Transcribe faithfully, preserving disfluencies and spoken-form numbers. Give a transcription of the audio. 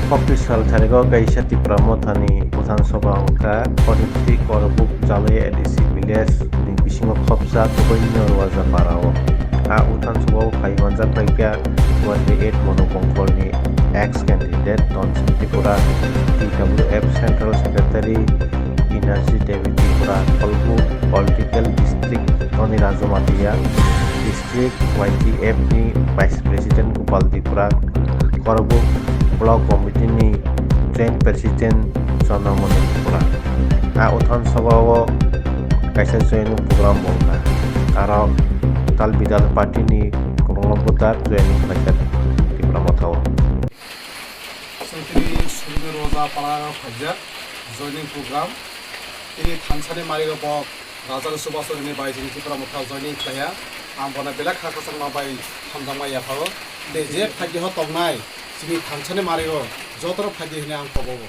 Official tarigo kaisa Tipra Mothani Uthan Sabha wngkha Khoripti Korbuk Jalai A D C village ni bisingo khopjak Kobainyo Rwajapara o. A Uthan Sabha o phai manjak paikha Y T F Monobongkolni ex candidate Tonsing Tripura, T W F Central Secretary Energy David Tripura, Kolbu Political District Tony Rajumatia, District Y T F ni Vice President Gopal Tripura, Korbuk Block Committee ni Joint President Chandramohan Tripura. A Uthan Sabha o kaisa joining program bo wngkha. Aro Tal Bidal Party ni kwbangma voter joining khlaikha Tipra Motha o. Chwng tini Surmi Roja Para o khaijak joining program. Tini thansani mari rok bo Raja Subhas Chorani bai chini Tipra Motha joining khlaiya. Ang bono belai kha kwchangma bai hamjakma yapharo. Tei je phaidi ho tongnai chini thansani mari rok joto rok phaidi hwnwi ang kobogo.